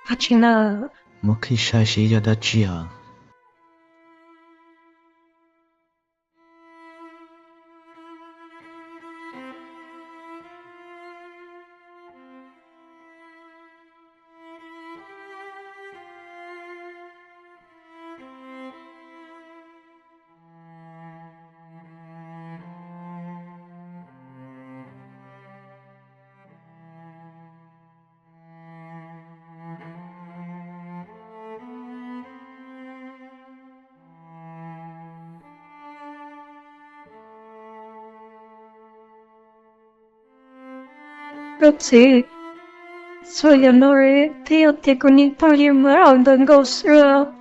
Dab tsi na? Muab qhib saib seb yog dab tsi os. Koj txiv, txhua yam no thiaj yog tias kuv niam pog yeej muab ua ntawd nkaus xwb.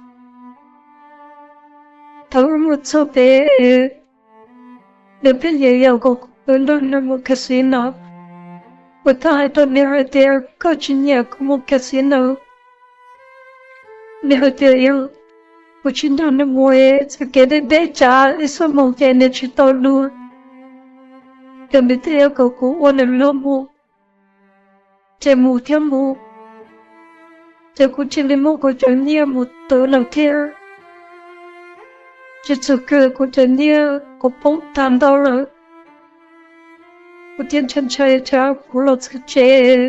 Thaum wb mus txog pem, nws pheej yuav kom kuv nrog nws mus casino. Kuv tau hais rau nws hais tias koj tsis nyiam kuv mus casino. Nws hais tias yog kuv tsis nrog nws mus, txoj kev deb deb tsam ib xuab moos ces nws tsis tau lus, ces nws thiaj yuav kom kuv ua nws luag mus. Ces mus thiab mus, ces kuv cia li muab kuv cov nyiaj mus twv lawm thiab. Tsis txog kawg kuv cov nyiaj kuv poob tag ntau lawm. Kuv thiaj ntshai ntshai tsam kuv los txog tsev,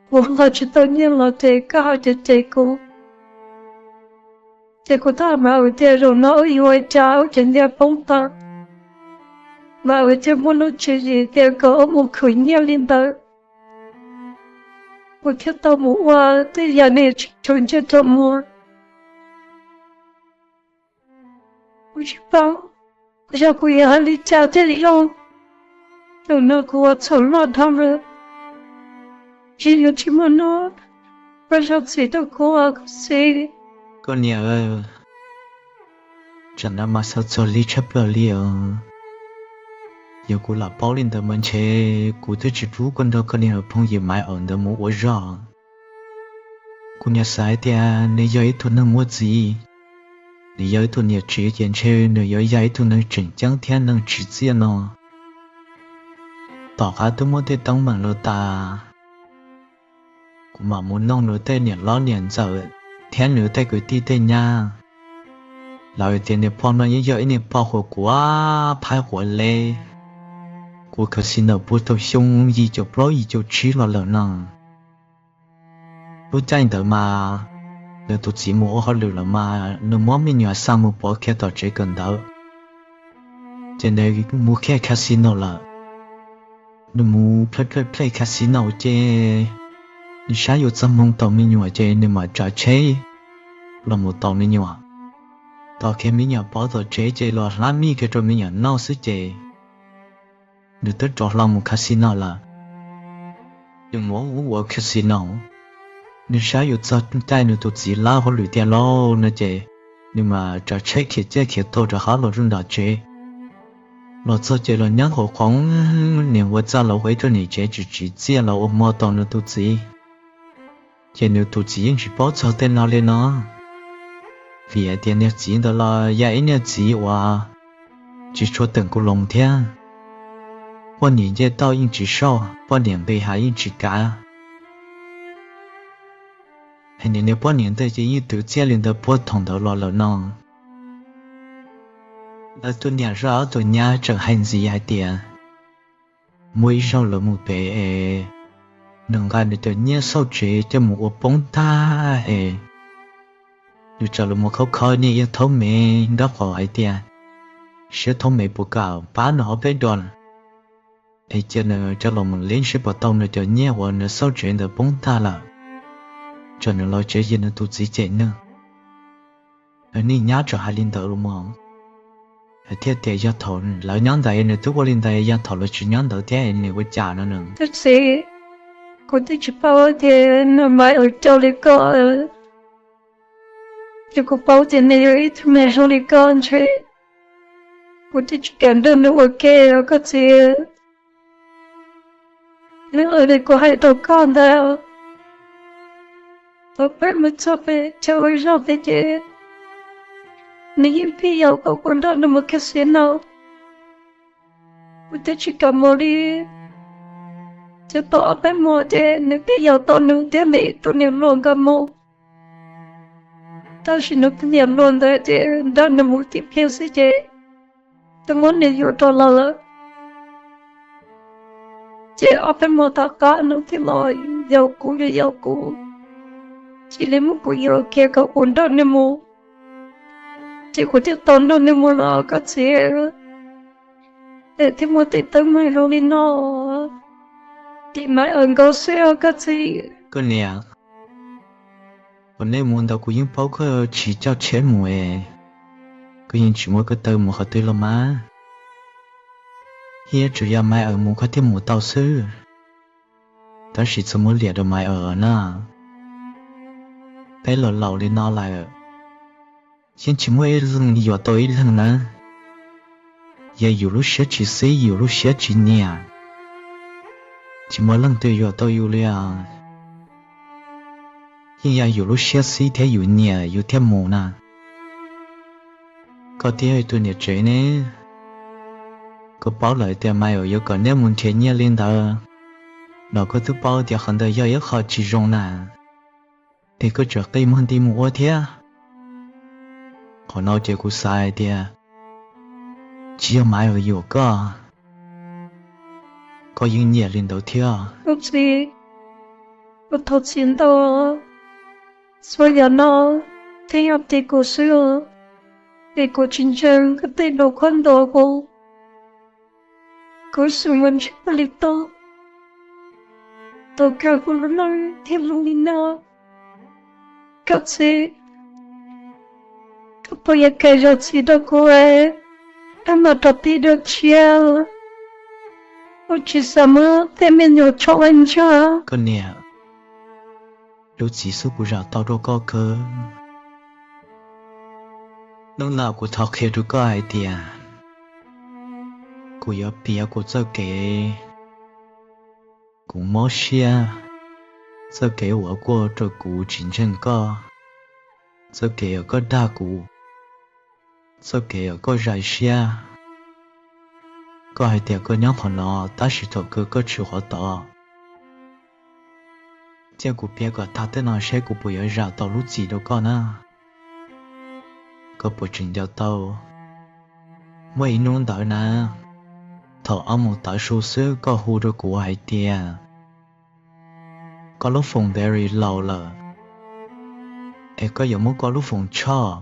kuv nqa tsis tau nyiaj los ces koj ho cem cem kuv. Ces kuv tau mam hais tias zaum no wb yuav ua cas wb cov nyiaj poob tag. Mam hais tias muaj lub tswv yim tias kom wb mus khwv nyiaj li ntawd, kuv thiaj tau mus ua tej yam nws tsis tshua ntsej tau muag. Kuv tsis paub yog kuv yuav hais li cas thiaj li zoo. Zaum no kuv ua txhaum loj dhau lawm, tsis yuav tsis muaj nuj, koj zam txim rau kuv os koj txiv. Koj niam, tsam no mas xav txog Lis tshaj plaws li os. Yog kuv lam paub li ntawd mas ntshe kuv twb tsis pub koj nrog koj niag phooj ywg Maiv Awm ntawd mus ua zog. Kuv niam xav hais tias nws yog ib tug neeg muaj txiv, nws yog ib tug niam tsev ces ntshe nws yuav yog ib tug neeg tseem ceeb thiab neeg tsim txiaj no. Tom qab twb muab tej teeb meem los tas, kuv mam mus noog nws tej niam hlob niam ntxawm thiab nws tej kwv tij tej nyab. Lawv tias niag pog no yeej yog ib niag pog huam kuav phaib huam le, kuv khwv xis ntawm puag thaum xyoo yim caum plaub yim caum tsib los lawm no. Lub caij ntawd mas nws tus txiv mus ua hauj lwm lawm mas nws muab me nyuam xa mus pov kiag tom tsev kawm ntawv, ces nws mus kiag casino lawm. Nws mus plej plej plej casino ces nws saib yuav txog hmoo taus me nyuam ces nws mam tsav tsheb los mus tos me nyuam. Tos kiag me nyuam pov tom tsev ces los hlab mij kiag rau me nyuam noj xwb ces nws twb rov hlo mus casino lawm. Nws mus ua casino, nws saib yuav txog caij nws tus txiv lawb hauj lwm tiag lauj no ces nws mam tsav tsheb khiav ciaj khiav tuag rov qab los rau nram tsev. Los txog ces los nyob hauv qhov niam ua txaj los ua ib tug niam tsev tsis tsim txiaj los ua hmo tos nws tus txiv. Ces nws tus txiv yeej tsis paub txog tej no li no, vim hais tias niag txiv ntawd los yog ib niag txiv uas tsis tshua teem kuv loos thiab. Poj niam ncej tauj yeej tsis sauj, poj niam nqis hav yeej tsis kav. Hais niag niag poj niam ntawd ces yeej twv txiaj li ntawd puag thaum ntawd los lawm no. Lawv tus niam zaj ob tug nyab tseem hais ntxiv hais tias muaj ib zaug lawv mus pem es nws nqa nws cov nyiaj xauj tsev coj mus ua poob tag es nws txawm los mus khawb khawb niag Iab Thaub Mev nrog qhov hais tias, Siab Thaub Mev puas kam pab nws ob peb dos es cia nws coj los mus leb seb puas tau nws cov nyiaj uas nws xauj tsev ntawd poob tag lawm, tsam nws los tsev cia nws tus txiv cem nws. Niag nyab txawm hais li ntawd los mas, hais thiaj tias yog thaum lawv nyob ntawd nws twb ua li ntawd, yog thaum lawv tsis nyob ntawd thiab nws ua cas no nws. Tab sis kuv twb tsis paub tias nws mas ua rau li ko. Ces kuv paub tias nws yog ib tug neeg zoo li ko ntshe kuv twb tsis kam nrog nws ua ke os koj txiv. Li kuv hais rau koj ntawd, thaum peb mus txog pem chaw ua zog pem ces nws yeej pib yaum kom kuv nrog nws mus casino, kuv twb tsis kam mus li. Ces tau ob peb hmo ces nws thiaj yog tau nws thiab nws tus niam hluas nkawd mus. Tab sis nws tus niam hluas ntawd ces nrog nws mus tib pliag xwb ces twb muab nws yuav rau lawv lawm. Ces ob peb hmo tom qab nws thiaj los yaum kuv, yaum kuv, cia li muab kuv yuam kiag kom kuv nrog nws mus. Ces kuv thiaj tau nrog nws mus los koj txiv, es thiaj muaj tej teeb meem zoo li no, tim Maiv Awm nkaus xwb os koj txiv. Koj niam, uas nej mus ntawd kuv yeej paub koj tsis coj tsheb mus es, koj yeej tsis muab koj taw mus qhov twg los mas. Thiab tsuas yog Maiv Awm mus koj thiaj mus tau xwb, tab sis txhob muab liam rau Maiv Awm na. Peb los laus li no lawm, yeej tsis muaj ib leeg yuam tau ib leeg nawb. Yog yus lub siab tsis xib, yus lub siab tsis nyiam, tsis muaj leej twg yuam tau yus li os. Yeej yog yus lub siab xib thiab yus nyiam yus thiaj mus na. Koj thiab tus niam tsev ne, koj paub lawm tias Maiv Awm yuav kom neb mus nrhiav nyiaj li ntawd los koj twb paub tias qhov ntawd yog ib qho tsis zoo na, es koj tseem qi muag nti mus ua thiab. Qhov no ces kuv xav hais tias tsis yog Maiv Awm yuam koj, koj yeej nyiam li ntawd thiab. Koj txiv, kuv thov txim ntau, txhua yam no twb yog tim kuv xwb, vim kuv tsis ntseeg koj tej lus khuab ntuas kuv. Kuv sim mus ntsib koj li tau, thaum kawg kuv lub neej thiaj zoo li no. Koj txiv, koj puas yuav kam zam txim rau kuv, koj mam rov tig dua tshiab, kuv tsis xav muab tej me nyuam tsho ua ntsaj. Koj niam, lub txim xwb kuv zam tau rau koj kawg. Hnub no kuv thov qhia rau koj hais tias kuv yuav piav kuv txoj kev, kuv mob siab, txoj kev uas kuaj rau kuv tsis ntseeg koj, txoj kev uas koj dag kuv, txoj kev uas koj zais siab. Koj hais tias koj nyob qhov no tab sis thaum kawg koj tshwm qhov tod. Cia kuv piav kom tag tej no seb kuv puas yuav zam tau lub txim rau koj na. Koj puas tseem nco tau muaj ib hnub ntawd na, thaum ob moos tav su xwb koj hu rau kuv hais tias koj lub foos battery laus lawm, es koj yuav muab koj lub foos tshoj,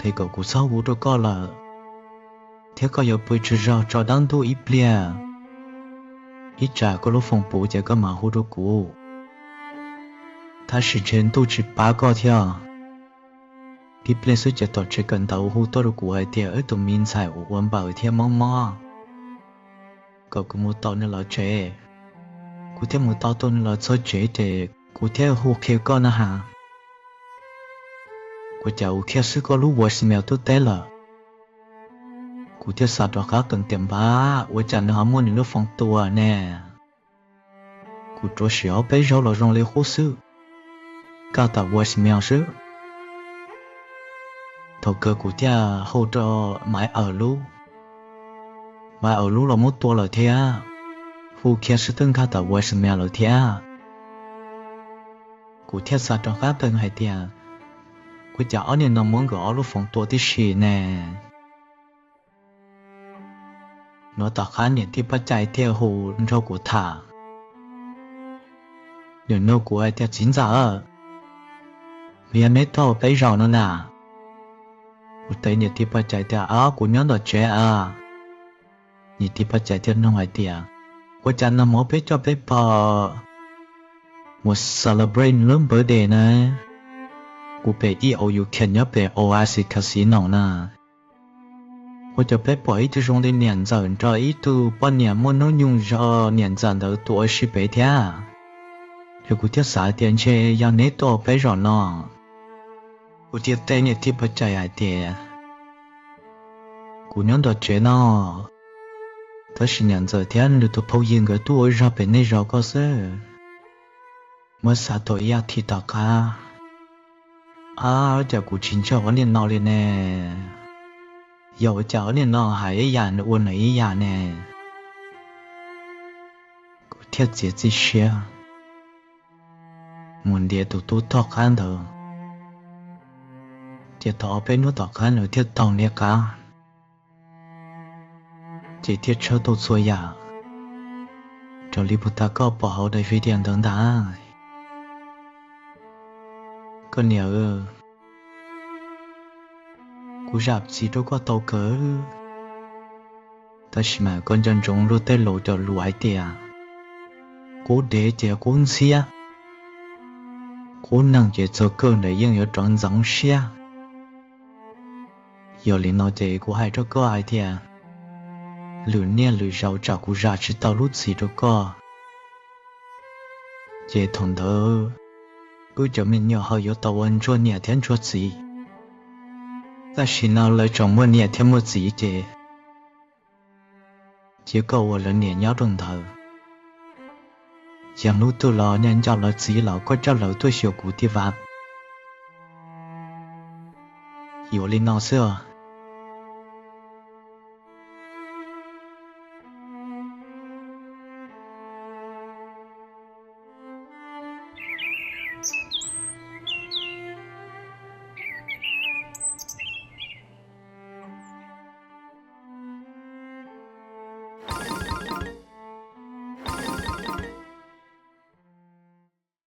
es kom kuv txhob hu rau koj lawm, thiab koj yuav pw tsaug zog tso dab ntub ib pliag, ib tsam koj lub foos puv ces koj mam hu rau kuv. Tab sis ntshe ntuj tsis pab koj thiab. Tib pliag xwb ces tom tsev kawm ntawv hu tuaj rau kuv hais tias wb tus me ntxhais uas ua npaws thiab mob mob, kom kuv mus tos nws los tsev. Kuv thiaj mus tos tus nws los txog tsev ces kuv thiaj hu qhia koj na has. Ua cas kuv khiav xwb koj lub voicemail tuaj teb lawm. Kuv thiaj xav rov qab qees tias npab ua cas nws ho muab nws lub foos tua ne. Kuv rov sim ob peb zaug los zoo li qub xwb, kaj tas voicemail xwb. Thaum kawg kuv thiaj hu rau Maiv Awm lub, Maiv Awm lub los muab tua lawm thiab, hu khiav xwb twb nkag tas voicemail lawm thiab. Kuv thiaj xav rov qab qees hais tias ua cas ob niag no muab nkawd ob lub foos tua tib si ne. Nov tom qab niam tij Paj Cai thiaj hu nrog kuv tham. Nws nug kuv hais tias txiv ntxawm, yog neb tuaj peb zaum no na? Kuv teb niam tij Paj Cai tias ab kuv nyob ntawm tsev a. Niam tij Paj Cai thiaj nug hais tias ua cas nag hmo peb coj peb pog mus celebrate nws lub birthday na, kuv pem ib au yu khian nyob pem Oasis Casino na. Ua cas peb pom ib tug zoo li niam ntxawm nrog ib tug poj niam muaj hnub nyoog zog niam ntxawm ntawd tuaj ua si pem thiab. Ces kuv thiaj xav tias ntshe yog neb tuaj peb zaum no. Kuv thiaj teb niam tij Paj Cai hais tias kuv nyob ntawm tsev no, tab sis niam ntxawm thiab nws tus phooj ywg nkawd tuaj ua zog pem nej zos ko xwb. Muab xav tau ib as thiv tom qab, ab cas kuv tsis ntshaw ob niag no li ne? Yog ua cas ob niag no hais ib yam nws ua nws ib yam ne? thiaj txiav txim siab mus ntiav tus tub tom qab ntawd. Ces tau ob peb hnub tom qab nws thiaj tau ntiav qab, ces thiaj tshawb tau txhua yam raws li puag ta koj pom hauv daim video ntawd ntag. Koj niam, kuv zam txim rau koj tau kawg, tab sis mas koj nco ntsoov luag tej laus cov lus hais tias, qub dev ces qub ntxhiab, qub neeg ces txog kawg ntawd yeej yuav rov ntxeev siab. Yog li no ces kuv hais rau koj hais tias, lwm niaj lwm zaus tsam kuv zam tsis tau lub txim rau koj, ces thaum ntawd wb cov me nyuam ho yuav tau ua ntsuag niam thiab ntsuag txiv. Tam sim no lawv tseem muaj niam thiab muaj txiv ces cia koj ua lawv niam nyob rau ntawd. Yog hnub twg los nco nco lawv txiv los koj coj lawv tuaj xyuas kuv thiab vaj. Yuav li no xwb os,